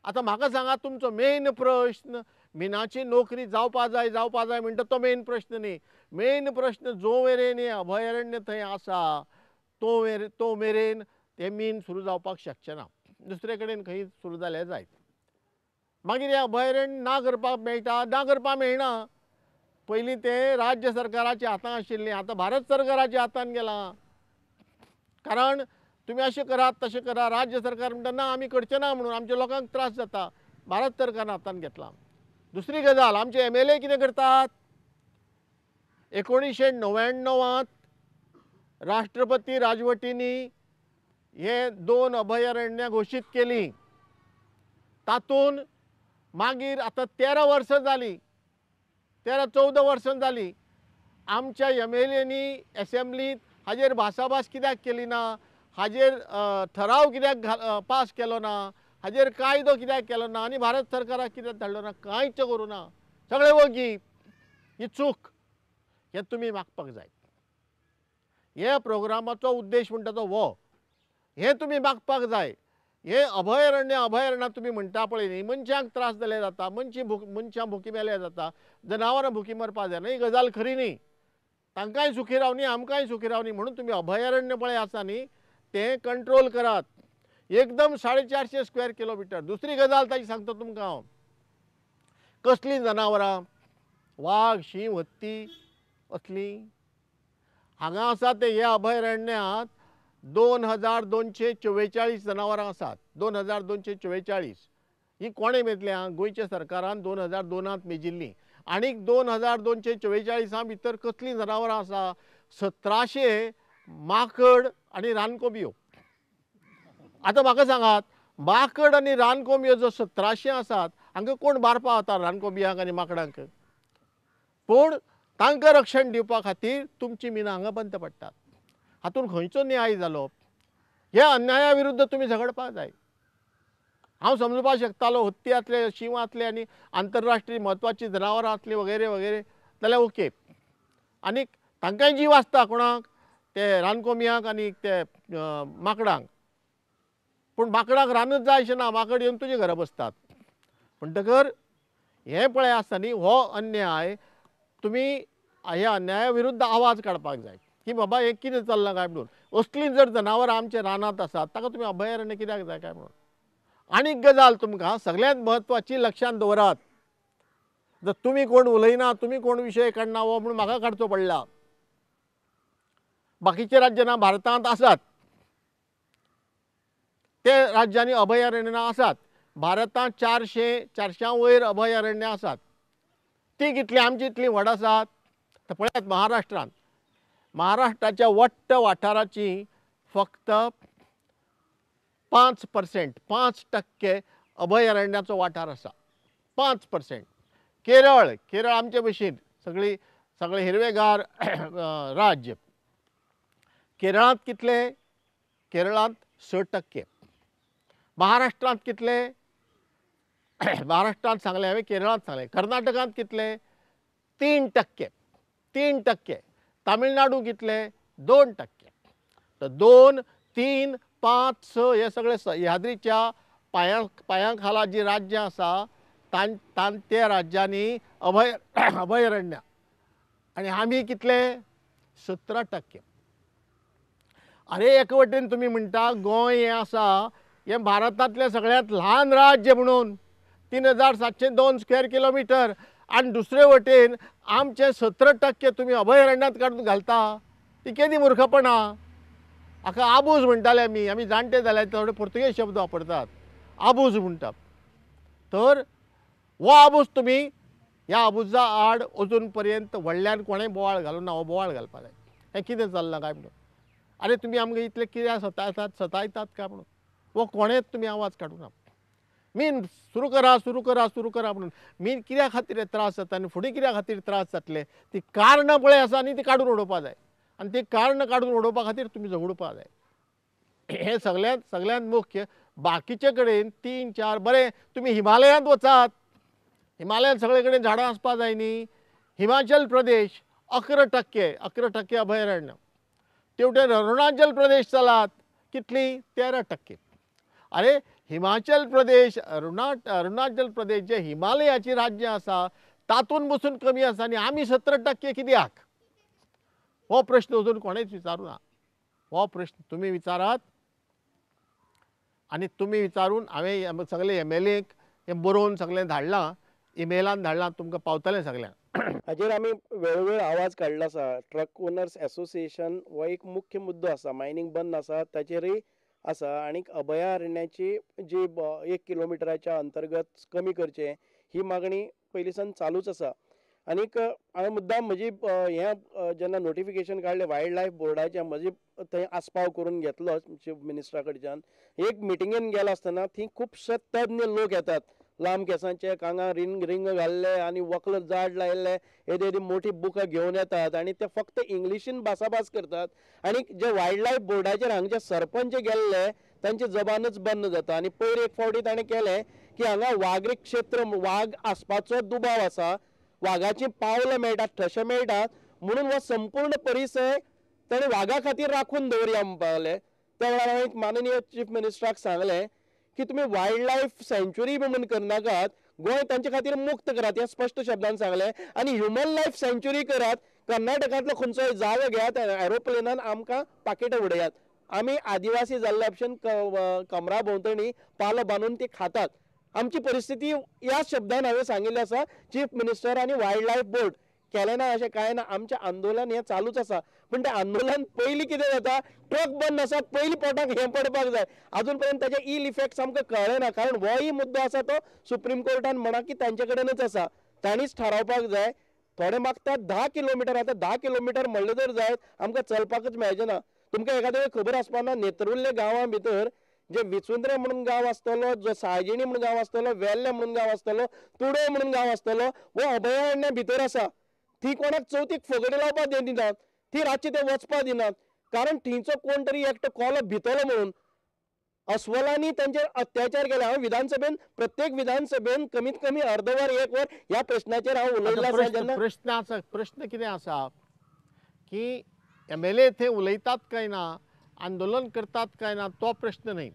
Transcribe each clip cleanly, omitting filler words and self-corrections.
आतां म्हाका सांगा, तुमचो मेन प्रश्न मिनाची नोकरी जावपा जाय जावपा जाय म्हणटा तो मेन प्रश्न न्ही। मेन प्रश्न जो मेरेन हें अभयारण्य थंय आसा तो मेरेन तें मीन सुरू जावपाक शकचें ना, दुसरे कडेन खंय सुरू जाल्यार जायत। मागीर हें अभयारण्य ना करपाक मेळटा, ना करपाक मेळना। पयलीं तें राज्य सरकाराच्या हातान आशिल्लें, आतां भारत सरकाराच्या हातान गेलां। कारण तुमी अशें करात तशें करा, राज्य सरकार म्हणटा ना आमी करचें ना म्हणून आमच्या लोकांक त्रास जाता, भारत सरकारान हातान घेतलां। दुसरी गजाल, आमचे MLA कितें करतात, 1999 राष्ट्रपती राजवटींनी हे 2 अभयारण्यां घोशीत केलीं। तातूंत मागीर आतां 13 वर्सां जालीं, 13-14 वर्सां जालीं, आमच्या MLAंनी एसेंब्लींत हाजेर भासाभास कित्याक केली ना, हाजेर ठराव कित्याक पास केलो ना, हाजेर कायदो कित्याक केलो ना आनी भारत सरकाराक कित्याक धाडलो ना, कांयच करूं ना, सगळे वगी। ही चूक, हें तुमी मागपाक जाय। हे प्रोग्रामाचो उद्देश म्हणटा तो हो, हें तुमी मागपाक जाय। हे अभयारण्य अभयारण्यां तुमी म्हणटा पळय न्ही, मनशांक त्रास जाल्यार जाता, मनशां भुकी मेल्यार जाता, जनावरां भुकी मरपा जायना, ही गजाल खरी न्ही। तांकांय सुखी रावनी, आमकांय सुखी रावनी, म्हणून तुमी अभयारण्य पळय आसा न्ही तें कंट्रोल करात एकदम 450 स्क्वेअर किलोमिटर। दुसरी गजाल ताजी सांगता तुमकां हांव, कसलीं जनावरां, वाग, शींव, हत्ती असलीं हांगा आसा ते ह्या अभयारण्यांत 2244 जनावरां आसात, 2244। ही कोणें मेजल्या, गोंयच्या सरकारान 2002 मेजिल्लीं। आनीक 2244 भितर कसलीं जनावरां आसा, 1700 माकड आनी रानकोंबयो। आतां म्हाका सांगात, माकड आनी रानकोंबयो जो 1700 आसात, हांकां कोण मारपा वता रानकोंबयांक आनी माकडांक? पूण तांकां रक्षण दिवपा खातीर तुमची मिनां हांगा बंद पडटात। हातूंत खंयचो न्याय जालो? ह्या अन्याया विरुद्ध तुमी झगडपाक जाय। हांव समजुपाक शकतालो हत्ती आसले, शींव आसले आनी आंतरराष्ट्रीय म्हत्वाचीं जनावरां आसलीं वगैरे वगैरे जाल्यार ओके, आनीक तांकांय जीव आसता, कोणाक, ते रानकोंबयांक आनी ते माकडांक। पूण माकडांक रानच जाय अशें ना, माकड येवन तुजे घरा बसतात। म्हणटकर हें पळय आसता न्ही, हो अन्याय तुमी ह्या अन्याया विरुद्ध आवाज काडपाक जाय की बाबा हें कितें चल्लां काय म्हणून। असलीं जर जनावरां आमच्या रानांत आसात ताका तुमी अभयारण्य कित्याक जाय काय म्हणून। आनीक गजाल तुमकां सगळ्यांत म्हत्वाची लक्षांत दवरात, जर तुमी कोण उलयना, तुमी कोण विशय काडना हो म्हणून म्हाका काडचो पडला। बाकीचे राज्यां भारतांत आसात, ते राज्यांनी अभयारण्यां आसात। भारतांत 400 वयर अभयारण्यां आसात, ती कितली आमची इतली व्हड आसात। तर पळयात महाराष्ट्रांत, महाराष्ट्राच्या वट्ट वाठाराची फक्त 5%, 5% अभयारण्याचो वाठार आसा, 5%। केरळ, केरळ आमचे भशेन सगळी सगळे हिरवेगार राज्य, केरळांत कितले, केरळांत 6%। महाराष्ट्रांत कितले, महाराष्ट्रांत सांगलें हांवें, केरळांत सांगलें। कर्नाटकांत कितले, 3%, 3%। तामिळनाडू कितले, 2%। तर 2, 3, 5, 6 हे सगळे सह्याद्रीच्या पांया खाला जी राज्यां आसा तां त्या राज्यांनी अभयारण्य, आनी आमी कितले, 17%। अरे एक वटेन तुमी म्हणटा गोंय हें आसा हें भारतांतलें सगळ्यांत ल्हान राज्य म्हणून, 3702 स्क्वेअर किलोमिटर, आनी दुसरे वटेन आमचे 17% तुमी अभयारण्यांत काडून घालता, ती केदी मूर्खपणां। हाका आबूज म्हणटाले आमी, आमी जाणटे जाल्यार थोडे पुर्तुगेज शब्द वापरतात, आबूज म्हणटात। तर हो आबूज तुमी ह्या आबुजा आड अजून पर्यंत व्हडल्यान कोणें बोवाळ घालूं ना, हो बोवाळ घालपाक जाय। हें कितें चल्लां काय म्हणून, आरे तुमी आमकां इतले कित्याक सतायतात सतायतात काय म्हणून, हो कोणेंच तुमी आवाज काडूं ना। मीन सुरू करा सुरू करा सुरू करा म्हणून मीन कित्या खातीर त्रास जाता आनी फुडें कित्या खातीर त्रास जातले ती कारणां पळय आसा आनी ती काडून उडोवपा जाय, आनी ती कारणां काडून उडोवपा खातीर तुमी झगडुपा जाय। हें सगळ्यांत सगळ्यांत मुख्य। बाकीचे कडेन 3, 4 बरें तुमी हिमालयांत वचात, हिमालयांत सगळे कडेन झाडां आसपा जाय न्ही। हिमाचल प्रदेश 11%, 11% अभयारण्य। तेवटेन अरुणाचल प्रदेश चलात कितली, 13%। अरे हिमाचल प्रदेश, अरुणाचल प्रदेश जे हिमालयाची राज्य आसा तातूंत बसून कमी आसा आनी आमी 17% कित्याक? हो प्रश्न अजून कोणेच विचारूं ना. हो प्रश्न तुमी विचारात आनी तुमी विचारून हांवें सगळे एम.एल.एक हें बरोवन सगळें धाडलां, इमेलान धाडलां, तुमकां पावतलें सगळ्यांक. हाजेर आमी वेळोवेळ आवाज काडला आसा. ट्रक ओनर्स एसोसिएशन हो एक मुख्य मुद्दो आसा, मायनींग बंद आसा ताचेरय आसा आनी अभयारण्याची जी 1 किलोमिटराच्या अंतर्गत कमी करचें ही मागणी पयलीं सावन चालूच आसा. आनीक हांवें मुद्दाम म्हजी हें जेन्ना नोटिफिकेशन काडलें वायल्ड लायफ बोर्डाचें, म्हजी थंय आस्पाव करून घेतलो चीफ मिनिस्टरा कडच्यान. एक मिटिंगेन गेलो आसतना थंय खुबशे तज्ञ लोक येतात, लांब केंसांचे, कांगा रिंग रिंग घाल्ले आनी वक्ल जाड लायिल्ले, येदी येदी मोठी बुकां घेवन येतात आनी ते फक्त इंग्लिशीन भासाभास करतात. आनी जे वायल्ड लायफ बोर्डाचेर हांगचे सरपंच गेल्ले तांची जबानच बंद जाता. आनी पयर एक फावटी ताणें केलें की हांगा वागरी क्षेत्र वाग आसपाचो दुबाव आसा, वागाचीं पावलां मेळटात, ठशे मेळटात, म्हणून हो संपूर्ण परिसर ताणें वागा खातीर राखून दवरया म्हणपाक लागले. त्या वेळार हांवें माननीय चीफ मिनिस्टराक सांगलें की तुमी वायल्ड लायफ सँच्युरी बी म्हणून करनाकात, गोंय तांचे खातीर मुक्त करात हें स्पश्ट शब्दान सांगलें. आनी ह्युमन लायफ सँच्युरी करात, कर्नाटकांतलो खंयचोय जागो घेयात, एरोप्लेनान आमकां पाकिटां उडयात. आमी आदिवासी जाल्ल्या भशेन कमरा भोंवतणी पालो बांदून ती खातात. आमची परिस्थिती ह्या शब्दान हांवें सांगिल्लें आसा. चीफ मिनिस्टर आनी वायल्ड लायफ बोर्ड केलें ना अशें कांय ना, आमचें आंदोलन हें चालूच आसा. पूण तें आंदोलन पयलीं कितें जाता, ट्रक बंद आसा पयलीं पोटाक हें पडपाक जाय. आजून पर्यंत ताचे इल इफेक्ट्स आमकां कळ्ळे ना, कारण होय मुद्दो आसा तो सुप्रीम कोर्टान म्हणा की तांचे कडेनच आसा, तांणीच थारावपाक जाय. थोडे मागतात 10 किलोमिटर, आतां 10 किलोमिटर म्हणलें जर जायत आमकां चलपाकच मेळचें ना. तुमकां एखाद्या वेळ खबर आसपा ना, नेतरुल्ले गांवां भितर जे विचुंद्रे म्हणून गांव आसतलो, जो साळजिणी म्हणून गांव आसतलो, वेल्ले म्हणून गांव आसतलो, तुडो म्हणून गांव आसतलो, हो अभयारण्या भितर आसा. थंय कोणाक चवथीक फगडी लावपाक दिनात, ती रातची ते वचपाक दिनात, कारण थंयचो कोण तरी एकटो कोलो भितलो म्हणून अस्वलांनी तांचेर अत्याचार केले. हांवें विधानसभेन प्रत्येक विधानसभेन कमीत कमी अर्द वर 1 वर ह्या प्रश्नाचेर हांव उलयल्लो आसा. जेन्ना प्रश्न आसा, प्रश्न कितें आसा की एम.एल.ए थंय उलयतात काय ना, आंदोलन करतात काय ना, तो प्रश्न न्हय.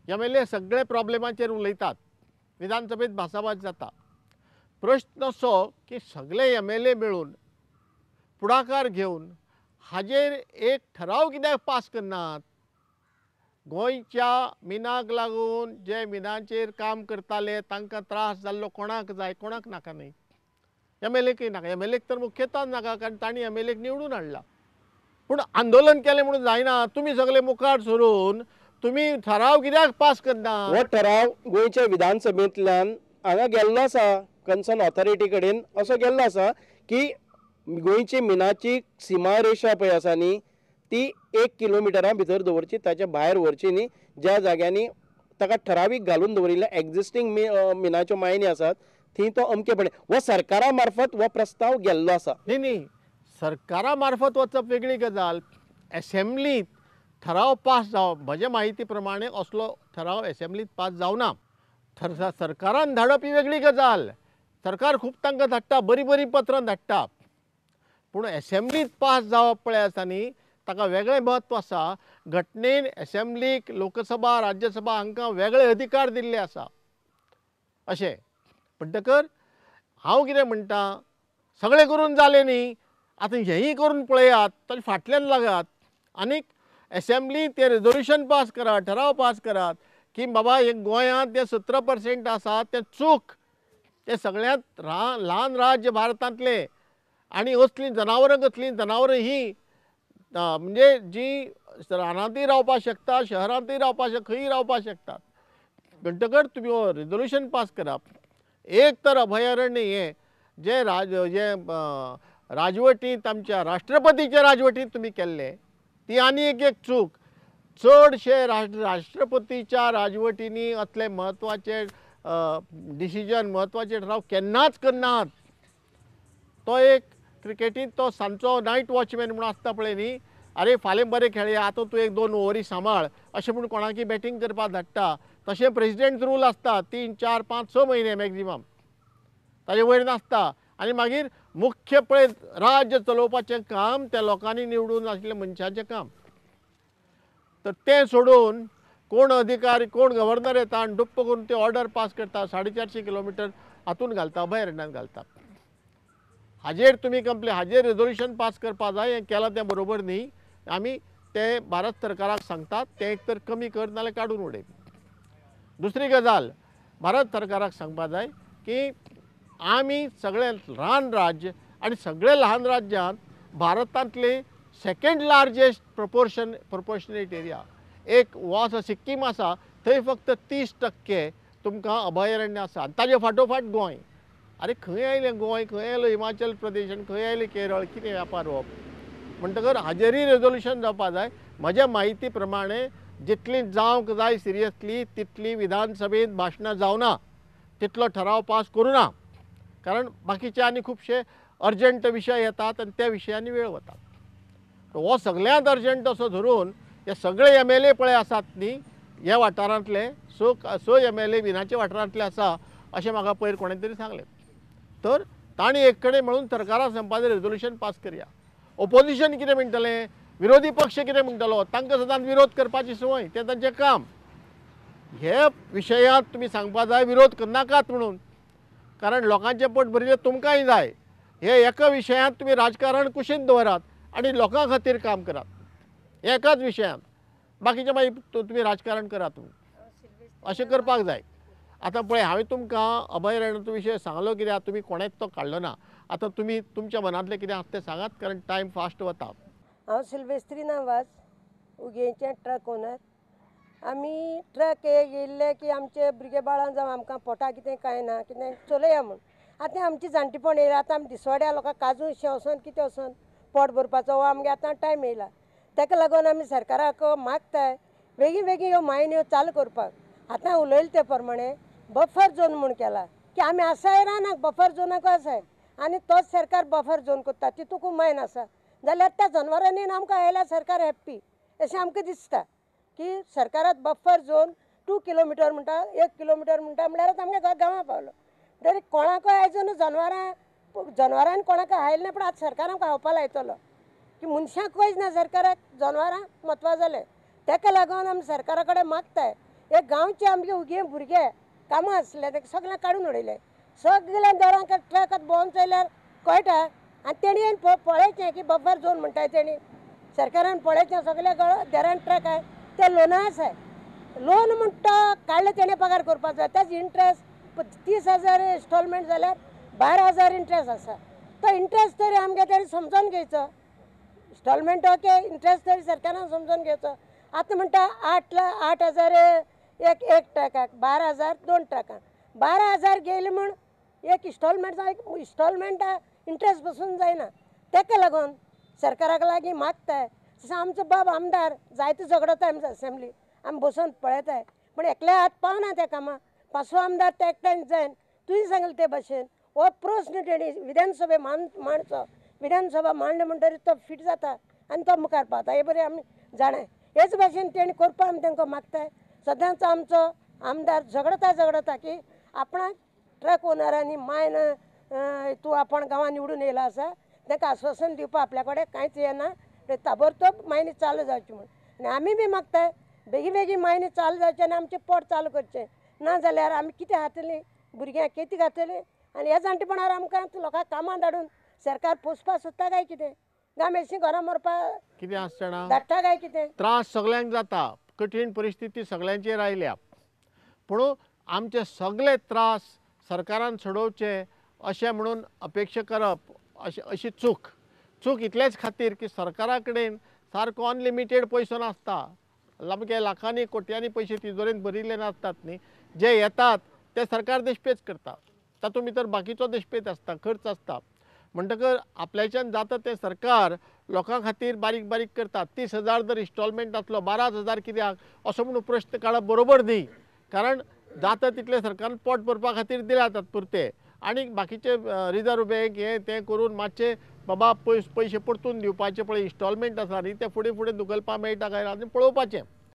एम.एल.ए सगळे प्रॉब्लेमाचेर उलयतात, विधानसभेत भासाभास जाता. प्रश्न असो की सगळे एम.एल.ए मेळून फुडाकार घेवन हाजेर एक ठराव कित्याक पास करनात? गोंयच्या मिनाक लागून जे मिनाचेर काम करताले तांकां त्रास जाल्लो कोणाक जाय, कोणाक नाका न्हय. एम.एल.एकय नाका, एम.एल.एक तर मुख्यता नाका, कारण तांणी एम.एल.एक निवडून हाडला. पूण आंदोलन केलें म्हणून जायना, तुमी सगळे मुखार सरून तुमी ठराव कित्याक पास करना? हो ठराव गोंयच्या विधानसभेंतल्यान हांगा गेल्लो आसा, कन्सर्न ऑथॉरिटी कडेन असो गेल्लो आसा की गोंयची मिनाची सीमा रेशा पळय आसा न्ही, ती 1 किलोमिटरा भितर दवरची, ताच्या भायर व्हरची न्ही. ज्या जाग्यांनी ताका ठरावीक घालून दवरिल्ल्या एग्जिस्टींग मिनाच्यो मायनी आसात थंय तो अमकेपणे हो सरकारा मार्फत हो प्रस्ताव गेल्लो आसा. न्ही न्ही, सरकारा मार्फत वचप वेगळी गजाल, एसेंब्लींत ठराव पास जावप, म्हजे म्हायती प्रमाणे असलो ठराव एसेंब्लींत पास जावना. सरकारान धाडप ही वेगळी गजाल, सरकार खूब तांकां धाडटा, बरीं बरीं पत्रां धाडटा, पूण एसेंब्लींत पास जावप पळय आसा न्ही, ताका वेगळें म्हत्व आसा. घटनेन एसेंब्लीक, लोकसभा, राज्यसभा हांकां वेगळे अधिकार दिल्ले आसा. अशें म्हणटकर हांव कितें म्हणटा, सगळें करून जालें न्ही, आतां हेंय करून पळयात, ताचे फाटल्यान लागात आनीक एसेंब्ली तें रेजोल्युशन पास करात, ठराव पास करात की बाबा हे गोंयांत ते 17% आसा तें चूक, तें सगळ्यांत ल्हान राज्य भारतांतलें आनी असलीं जनावरां कसलीं, जनावरां हीं म्हणजे जीं रानांतूय रावपाक शकता, शहरांतूय रावपाक शकता, खंयूय रावपाक शकतात. म्हणटकर तुमी हो रेजोल्युशन पास कराप. एक तर अभयारण्य हें जें राजवटींत आमच्या राष्ट्रपतीच्या राजवटींत तुमी केल्लें ती आनी एक एक चूक. चडशे राष्ट्रपतीच्या राजवटींनी असले म्हत्वाचे डिसिजन, म्हत्वाचे ठराव केन्नाच करनात. तो एक क्रिकेटींत तो सांजचो नायट वॉचमॅन म्हणून आसता पळय न्ही, अरे फाल्यां बरें खेळया, आतां तूं 1-2 ओवरी सांबाळ अशें म्हूण कोणाकी बॅटींग करपाक धाडटा. तशें प्रेजिडेंट रूल आसता 3, 4, 5, 6 म्हयने मॅक्झिमम, ताजे वयर नासता. आनी मागीर मुख्य पळय राज्य चलोवपाचें काम त्या लोकांनी निवडून आशिल्ल्या मनशाचें काम. तर तें सोडून कोण अधिकारी, कोण गव्हर्नर येता आनी डुप्प करून ते ऑर्डर पास करता, 450 किलोमिटर हातून घालता, अभयारण्यात घालता. हाजेर तुमी कंप्लेन, हाजेर रेजोल्युशन पास करपा जाय. हें केलां तें बरोबर न्ही. आमी तें भारत सरकाराक सांगतात, तें एक तर कमी कर नाल्यार काडून उडय. दुसरी गजाल भारत सरकाराक सांगपा जाय की आमी सगळे ल्हान राज्य आनी सगळे ल्हान राज्यांत भारतांतले second largest proportionate area एक हो आसा सिक्कीम आसा, थंय फक्त 30% तुमकां अभयारण्य आसा आनी ताजे फाटोफाट गोंय. आरे खंय आयलें गोंय, खंय आयलो हिमाचल प्रदेश आनी खंय आयलें केरळ, कितें व्यापार हो? म्हणटकर हाजेरय रेजोल्युशन जावपा जाय. म्हज्या म्हायती प्रमाणे जितली जावंक जाय सिरियसली तितली विधानसभेंत भाशणां जावना, तितलो ठराव पास करूं ना, कारण बाकीचे आनी खुबशे अर्जंट विशय येतात आनी त्या विशयांनी वेळ वता. हो सगळ्यांत अर्जंट असो धरून हे सगळे MLA पळय आसात न्ही ह्या वाठारांतले, स MLA विनाच्या वाठारांतले आसा अशें म्हाका पयर कोणें तरी सांगलें. तर तांणी एक कडेन म्हणून सरकाराक सांगपा रेजोल्युशन पास करया. ओपोजिशन कितें म्हणटलें, विरोधी पक्ष कितें म्हणटलो, तांकां सदांच विरोध करपाची संवय, तें तांचें काम. हे विशयांत तुमी सांगपा जाय विरोध करनाकात म्हणून, कारण लोकांचें पोट भरिल्लें तुमकांय जाय. हे एका विशयांत तुमी राजकारण कुशीन दवरात आनी लोकां खातीर काम करात, एकाच विशयांत. बाकीचें मागीर तुमी राजकारण करात, तुमी अशें करपाक जाय. आतां पळय हांवें तुमकां अभयारण्याचो विशय सांगलो कित्याक तुमी कोणेंच तो काडलो ना. आतां तुमी तुमच्या मनांतलें कितें आसा तें सांगात, कारण टायम फास्ट वता. हांव सिल्वेस्त्रीना वाज, उगेंचे ट्रक ओनर. आमी ट्रक येयल्ले की आमचे भुरगे बाळां जावं आमकां पोटा कितें कांय ना कितें चलया म्हूण. आतां आमची जाणटेपण येयला, आतां आमी दिसवाड्या लोकांक काजू शें वचोन कितें वचोन पोट भरपाचो हो आमगे आतां टायम येयला. ताका लागून आमी सरकाराक मागताय बेगीन बेगीन ह्यो मायन्यो चालू करपाक. आतां उलयले ते प्रमाणे बफर झोन म्हूण केला की आमी आसाय रानाक बफर झोनाक आसाय आनी तोच सरकार बफर झोन करता, तितूकू मायन आसा जाल्यार त्या जनावरांनी आमकां आयल्यार सरकार हॅप्पी अशें आमकां दिसता की सरकारात बफर झोन 2 किलोमिटर म्हणटा, 1 किलोमिटर म्हणटा, म्हणल्यार आमगे घर गांवां पावलो. तरी कोणाकय आयजून जनावरांनी कोणाक आयलें ना, पूण आतां सरकार आमकां खावपा लायतलो की मनशांक वयच ना सरकाराक, जनावरां म्हत्वा जालें. ताका लागून आमी सरकारा कडेन मागताय हे गांवचे आमगे उगे भुरगे कामां आसले ते सगळें काडून उडयले, सगळ्या दरांक ट्रकात भोंवन चोयल्यार कळटा. आनी तेणी पळयचें की बफर झोन म्हणटाय तेणी सरकारान पळयचें सगळ्या देरान ट्रक आहाय ते लोनां आसाय, लोन म्हणटा काडले तेणें पगार करपाक जाय, तेज इंट्रस्ट 30,000 इन्स्टॉलमेंट जाल्यार 12,000 इंट्रस्ट आसा. तो इंट्रस्ट तरी आमगे तरी समजून घेवचो, इन्स्टॉलमेंट ओके इंट्रस्ट तरी सरकारान समजून घेवचो. आतां म्हणटा 8,000 एक ट्रकाक, 12,000 2 ट्रकांक, 12,000 घेयले म्हूण एक इन्स्टॉलमेंट, इन्स्टॉलमेंट इंट्रस्ट बसून जायना. ताका लागून सरकाराक लागीं मागताय. तसो आमचो बाब आमदार जायते झगडता आमचे असेंब्ली, आमी बसून पळयताय, पूण एकल्या हात पावना त्या कामाक. 5 आमदार ते एकट्यान जायन. तुवें सांगलें ते भाशेन हो प्रस्न तेणी विधानसभे मांडचो, विधानसभा मांडले म्हणटरीर तो फिट जाता आनी तो मुखार पावता, हे बरें आमी जाणाय. हेच भाशेन तेणी करपा आमी तांकां मागताय. सदांच आमचो आमदार झगडता झगडता की आपणाक ट्रक ओनरांनी मायन तूं आपण गांवांत निवडून येयला आसा, तांकां आस्वासन दिवपा आपल्या कडेन कांयच येना, ताबडतोब मायनी चालू जावची म्हूण. आनी आमी बी मागताय बेगीन बेगीन मायनी चालू जावचें आनी आमचें पोट चालू करचें, ना जाल्यार आमी कितें खातलीं, भुरग्यांक कितें खातलीं. आनी ह्या जाणटेपणार आमकां लोकांक कामां धाडून सरकार पोसपा सोदता काय कितें, गामेशी घरां मरपा कितें आसतना धाडटा काय कितें. त्रास सगळ्यांक जाता, कठीण परिस्थिती सगळ्यांचेर आयल्या, पूण आमचे सगळे त्रास सरकारान सोडोवचे अशें म्हणून अपेक्षा करप अशी चूक. चूक इतलेच खातीर की सरकारा कडेन सारको अनलिमिटेड पयसो नासता, सामके लाखांनी कोट्यांनी पयशे तिजोरेंत भरिल्ले नासतात न्ही, जे येतात ते सरकार देशपेच करता, तातूंत भितर बाकीचो देशपेच आसता, खर्च आसता. म्हणटकर आपल्याच्यान जाता तें सरकार लोकां खातीर बारीक बारीक करता. 30,000 जर इन्स्टॉलमेंट आसलो 12,000 कित्याक असो म्हणून प्रश्न काडप बरोबर न्ही, कारण जाता तितलें सरकारान पोट भरपा खातीर दिल्या तात्पुरते आनी बाकीचे रिजर्व बँक हें तें करून मातशें बाबा पयशे परतून दिवपाचे पळय इन्स्टॉलमेंट आसा न्ही ते फुडें फुडें धुकलपा मेळटा काय आनी पळोवपाचें.